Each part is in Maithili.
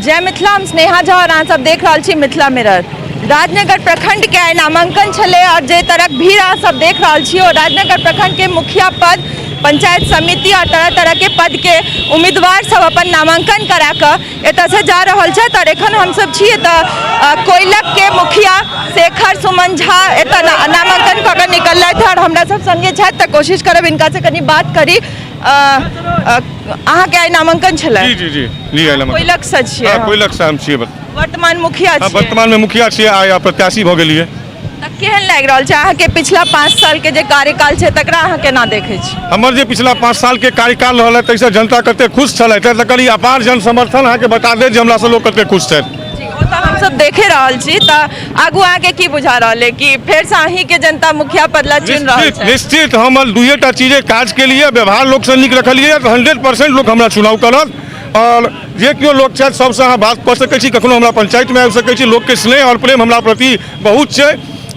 जय मिथिला, हम स्नेहा झा और अहाँ सब देख रहल छी मिथिला मिरर। राजनगर प्रखंड के आइ नामांकन छलै और जे तरहक भीड़ अहाँ सब देख रहल छी ओ राजनगर प्रखंड के मुखिया पद, पंचायत समिति और तरह तरह के पद के उम्मीदवार सब अपन नामांकन करा कऽ एतऽ से जा रहल छथि। और एखन हमसब छी एतऽ कोइलख के मुखिया शेखर सुमन झा एतऽ नामांकन कऽ कऽ निकललथि और हमरा सब संगे छथि, तऽ कोशिश करब हिनका से कनि बात करी। अहाँके आइ नामांकन छलै? जी जी जी जी, आइ नामांकन। कोइलख से छियै? हाँ, कोइलख से हम छियै। वर्तमान मुखिया छियै? वर्तमान में मुखिया छियै, आइ प्रत्याशी भऽ गेलियै। तऽ केहन लागि रहल छै अहाँके पिछला 5 साल के जे कार्यकाल छै तकरा अहाँ केना देखै छी? हमर जे पिछला 5 साल के कार्यकाल रहल है ताहिसँ जनता कते खुश छलै, तकर ई अपार जन समर्थन अहाँके बता देत जे हमरा से लोक कते खुश छथि। जी, ओ तऽ हमसब देखे रहल छी। तऽ आगू अहाँके की बुझा रहल है कि फेरसँ अहीँके जनता मुखिया पद ला चुनि रहल निश्चित छै? निश्चित, हमर दुइएटा चीज अइ, काज के लिए व्यवहार लोकसँ नीक रखलियै तऽ 100% लोक हमरा चुनाव करत। आओर जे केओ लोक छथि सबसँ अहाँ बात कऽ सकै छी, कखनो हमरा पंचायतमे आबि सकै छी। लोकके स्नेह आओर प्रेम हमरा प्रति बहुत छै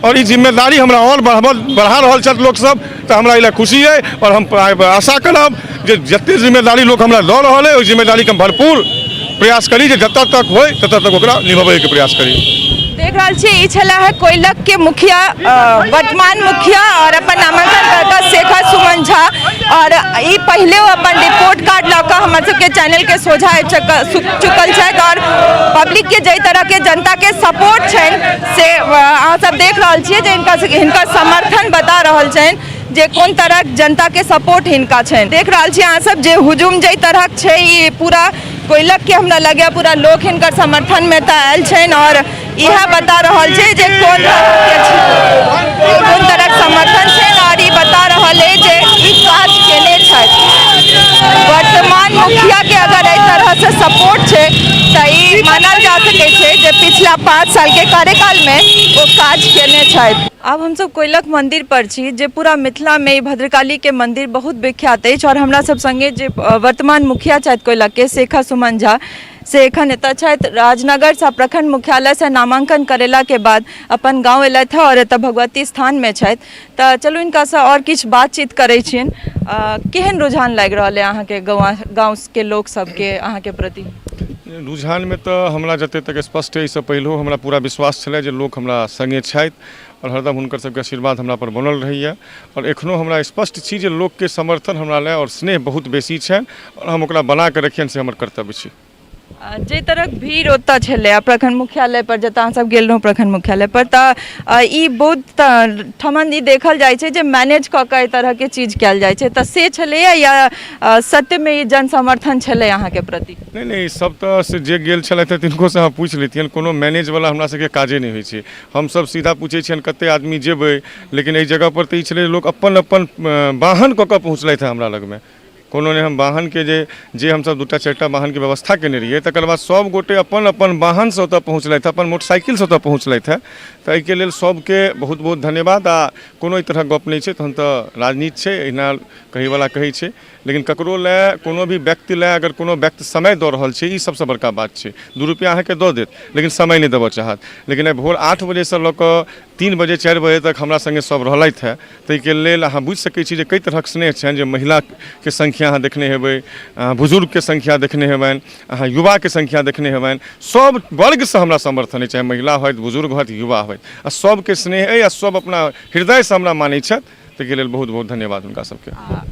आओर ई जिम्मेदारी हमरा आओर बढ़ा रहल छथि लोकसब, तऽ हमरा एहि लए खुशी अइ। आओर हम आशा करब जे जते जिम्मेदारी लोक हमरा दऽ रहल अइ ओहि जिम्मेदारीके हम भरपूर प्रयास करी जे जतऽ तक होइ ततऽ तक ओकरा निभबैके प्रयास करी। देख रहल छी ई छला है कोइलख के मुखिया, वर्तमान मुखिया और अपन नामांकन करता शेखर सुमन झा। और ई पहिले अपन रिपोर्ट कार्ड लऽ कऽ हमर सबके चैनल के सोझा आबि चुकल छथि और पब्लिक के जाहि तरह के जनता के सपोर्ट छनि से अहाँ सब देख रहल छियै जे हिनकर समर्थन बता रहल छनि जे कोन तरहक जनता के सपोर्ट हिनका छनि। देख रहल छी अहाँ सब जे हुजूम जाहि तरहक छै ई पूरा कोइलख के हमरा लगैया पूरा लोक हिनकर समर्थन में तऽ आयल छनि और इएह बता रहल छै जे कोन तरहके छै, कोन तरहक समर्थन छनि और ई बता रहल अइ जे ई काज केने छथि। वर्तमान मुखिया के अगर एहि तरह से सपोर्ट छै तऽ ई मानल जा सकै छै जे पिछला 5 साल के कार्यकाल में ओ काज केने छथि। आब हमसब कोइलख मंदिर पर छी जे पूरा मिथिला में ई भद्रकाली के मंदिर बहुत विख्यात अछि और हमरा सब संगे जे वर्तमान मुखिया छथि कोइलख के शेखर सुमन झा से एखन एतऽ छथि। राजनगर सँ प्रखंड मुख्यालय सँ नामांकन करेला के बाद अपन गाँव एलथि हँ और एतऽ भगवती स्थान में छथि। तऽ चलू हिनका सँ और किछु बातचीत करै छियनि। केहन रुझान लागि रहल अइ अहाँके गाँव के लोक सबके अहाँके प्रति? रुझानमे तऽ हमरा जतेक तक स्पष्ट अइ एहिसँ पहिलहो हमरा पूरा विश्वास छलै जे लोक हमरा सङ्गे छथि आओर हरदम हुनकर सबके आशीर्वाद हमरापर बनल रहैए आओर एखनो हमरा स्पष्ट छी जे लोकके समर्थन हमरा लए आओर स्नेह बहुत बेसी छनि आओर हम ओकरा बनाकऽ रखियनि से हमर कर्तव्य छी। जाहि तरहक भीड़ ओतऽ छलै आ प्रखंड मुख्यालय पर जतऽ अहाँ सब गेल रहौं प्रखंड मुख्यालय पर तऽ ई बहुत ठमन ई देखल जाइ छै जे मैनेज कऽ कऽ एहि तरहके चीज कयल जाइ छै, तऽ से छलैया या सत्यमे ई जन समर्थन छलै अहाँके प्रति? नहि नहि, ई सब तऽ से जे गेल छलथि तिनकोसँ अहाँ पूछि लैतियनि, कोनो मैनेजवला हमरा सबके काजे नहि होइ छै। हमसब सीधा पूछै छियनि कते आदमी जेबै, लेकिन एहि जगहपर तऽ ई छलै लोक अपन अपन वाहन कऽ कऽ पहुँचलथि हँ हमरा लगमे। कोनो नहि, हम वाहनके जे जे हमसब 2टा 4टा वाहनके व्यवस्था केने रहियै, तकर बाद सब गोटे अपन अपन वाहनसँ ओतऽ पहुँचलथि, अपन मोटरसाइकिलसँ ओतऽ पहुँचलथि हँ। तऽ एहिके लेल सबके बहुत बहुत धन्यवाद। आ कोनो एहि तरहक गप नहि छै, तहन तऽ राजनीति छै, एहिना कहैवला कहै छै, लेकिन ककरो लए कोनो भी व्यक्ति लए अगर कोनो व्यक्ति समय दऽ रहल छै ई सबसँ बड़का बात छै। 2 रुपैआ अहाँके दऽ देत लेकिन समय नहि देबऽ चाहत। लेकिन आइ भोर 8 बजेसँ लऽ कऽ 3 बजे 4 बजे तक हमरा सङ्गे सब रहलथि हँ, ताहिके लेल अहाँ बुझि सकै छी जे कइ तरहक स्नेह छनि। जे महिलाके संख्या अहाँ देखने हेबै, अहाँ बुजुर्गके संख्या देखने हेबनि, अहाँ युवाके संख्या देखने हेबनि, सब वर्गसँ हमरा समर्थन अइ, चाहे महिला होथि, बुजुर्ग होथि, युवा होथि, आ सबके स्नेह अइ आ सब अपना हृदयसँ हमरा मानै छथि, ताहिके लेल बहुत बहुत धन्यवाद हुनका सबके।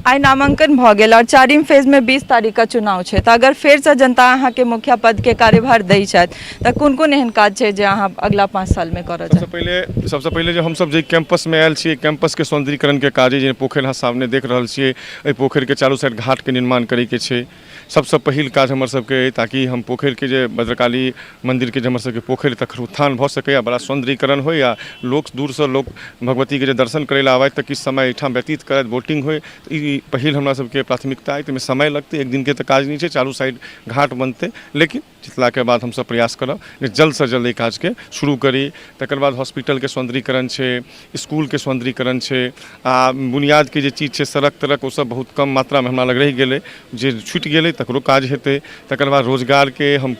आइ नामांकन भऽ गेल और चारिम फेजमे 20 तारीखके चुनाव छै, तऽ अगर फेरसँ जनता अहाँके मुखिया पदके कार्यभार दै छथि तऽ कोन कोन एहन काज छै जे अहाँ अगिला 5 सालमे करऽ चाहब? सबसँ पहिले जे हमसब जाहि कैंपसमे आयल छियै, कैंपसके सौन्दर्यीकरणके काज अइ, जे पोखरि अहाँ सामने देख रहल छियै, एहि पोखरिके चारू साइड घाटके निर्माण करैके छै। सबसँ पहिल काज हमर सबके अइ ताकि हम पोखरिके जे भद्रकाली मन्दिरके जे हमर सबके पोखरि तकर उत्थान भऽ सकैए, बड़ा सौन्दर्यीकरण होइ आ लोक दूरसँ लोक भगवतीके जे दर्शन करै लए आबथि तऽ किछु समय एहिठाम व्यतीत करथि, बोटिंग होइ। ई पहिल हमरा सबके प्राथमिकता अइ। ताहिमे समय लगतै, एक दिनके तऽ काज नहि छै, चारू साइड घाट बनतै, लेकिन जितलाके बाद हमसब प्रयास करब जे जल्दसँ जल्द एहि काजके शुरू करी। तकर बाद हॉस्पिटलके सौन्दर्यीकरण छै, इसकुलके सौन्दर्यीकरण छै, आ बुनियादके जे चीज छै सड़क तड़क ओसब बहुत कम मात्रामे हमरा लग रहि गेलै, जे छुटि गेलै तकरो काज हेतै। तकर बाद रोजगारके हम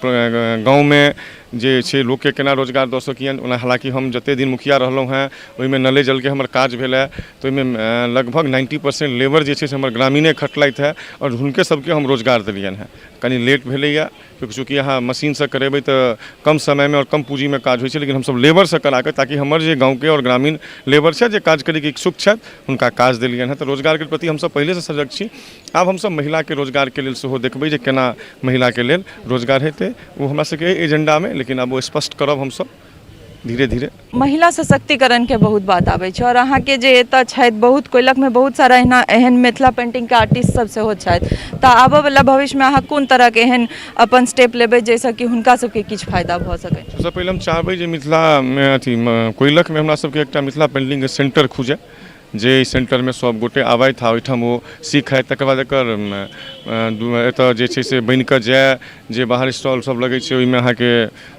गाँवमे जे छै लोकके केना रोजगार दऽ सकियनि। ओना हालाँकि हम जतेक दिन मुखिया रहलहुँ हेँ ओहिमे नले जलके हमर काज भेल हँ, तऽ ओहिमे लगभग 90% लेबर जे छै से हमर ग्रामीणे खटलथि हँ आओर हुनके सबके हम रोजगार देलियनि हँ। कनि लेट भेलैए, चूँकि अहाँ मशीनसँ करेबै तऽ कम समयमे आओर कम पूँजीमे काज होइ छै, लेकिन हमसब लेबरसँ कराकऽ, ताकि हमर जे गाँवके आओर ग्रामीण लेबर छथि जे काज करैके इच्छुक छथि, हुनका काज देलियनि हँ। तऽ रोजगारके प्रति हमसब पहिलेसँ सजग छी। आब हमसब महिलाके रोजगारके लेल सेहो देखबै जे केना महिलाके लेल रोजगार हेतै। ओ हमरा सबके एजेंडामे, लेकिन आब ओ स्पष्ट करब हमसब धीरे धीरे। महिला सशक्तिकरणके बहुत बात आबै छै आओर अहाँके जे एतऽ छथि, बहुत कोइलखमे बहुत सारा एहना एहन मिथिला पेन्टिंगके आर्टिस्ट सब सेहो छथि, तऽ आबऽवला भविष्यमे अहाँ कोन तरहके एहन अपन स्टेप लेबै जाहिसँ कि हुनका सबके किछु फायदा भऽ सकै? सबसँ पहिले हम चाहबै जे मिथिलामे अथी कोइलखमे हमरा सबके एकटा मिथिला पेन्टिंगके सेन्टर खुजै, जे एहि सेन्टरमे सब गोटे आबथि आ ओहिठाम ओ सीखथि। तकर बाद एकर एतऽ जे छै से बनिकऽ जाय, जे बाहर स्टॉल सब लगै छै ओहिमे अहाँके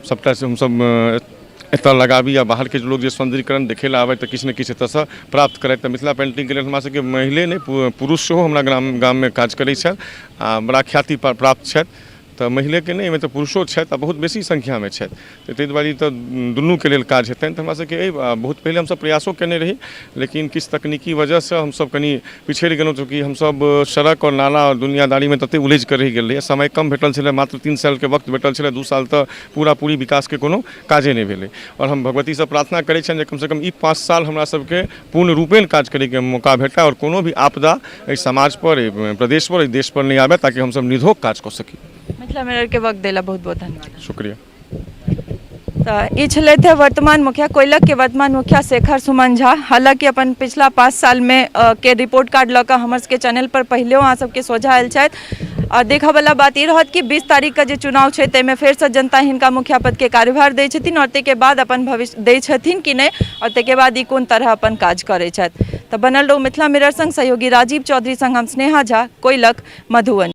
सबटा हमसब एतऽ लगाबी आ बाहरके लोक जे सौन्दर्यीकरण देखै लए आबै तऽ किछु ने किछु एतऽसँ प्राप्त करथि। तऽ मिथिला पेन्टिंगके लेल हमरा सबके महिले नहि, पुरुष सेहो हमरा गाममे काज करै छथि आ बड़ा ख्याति प्राप्त छथि। तऽ महिलेके नहि, एहिमे तऽ पुरुषो छथि आ बहुत बेसी संख्यामे छथि, तऽ ताहि दुआरे ई तऽ दुनूके लेल काज हेतनि। तऽ हमरा सबके एहि बहुत पहिले हमसब प्रयासो कयने रही, लेकिन किछु तकनीकी वजहसँ हमसब कनि पिछड़ि गेलहुँ, चूँकि हमसब सड़क आओर नाला आओर दुनियादारीमे ततेक उलझि कऽ रहि गेल रही। समय कम भेटल छलै, मात्र 3 सालके वक्त भेटल छलै। 2 साल तऽ पूरा पूरी विकासके कोनो काजे नहि भेलै। आओर हम भगवतीसँ प्रार्थना करै छियनि जे कमसँ कम ई 5 साल हमरा सबके पूर्ण रूपेण काज करैके मौका भेटय आओर कोनो भी आपदा एहि समाजपर, एहि प्रदेशपर, एहि देशपर नहि आबय, ताकि हमसब निधोख काज कऽ सकी। मिथिला मिररके वक्त दै लए बहुत बहुत धन्यवाद। शुक्रिया। तऽ ई छलथि हे वर्तमान मुखिया, कोइलखके वर्तमान मुखिया शेखर सुमन झा। हालाँकि अपन पिछला 5 सालमे के रिपोर्ट कार्ड लऽ कऽ हमर सबके चैनल पर पहिलेहो अहाँ सबके सोझा आयल छथि। आ देखऽवला बात ई रहत कि 20 तारीखके जे चुनाव छै ताहिमे फेरसँ जनता हिनका मुखिया पदके कार्यभार दै छथिन आओर ताहिके बाद अपन भविष्य दै छथिन कि नहि, आओर ताहिके बाद ई कोन तरह अपन काज करै छथि। तऽ बनल रहू मिथिला मिरर संग। सहयोगी राजीव चौधरी संग हम स्नेहा झा, कोइलख, मधुबनी।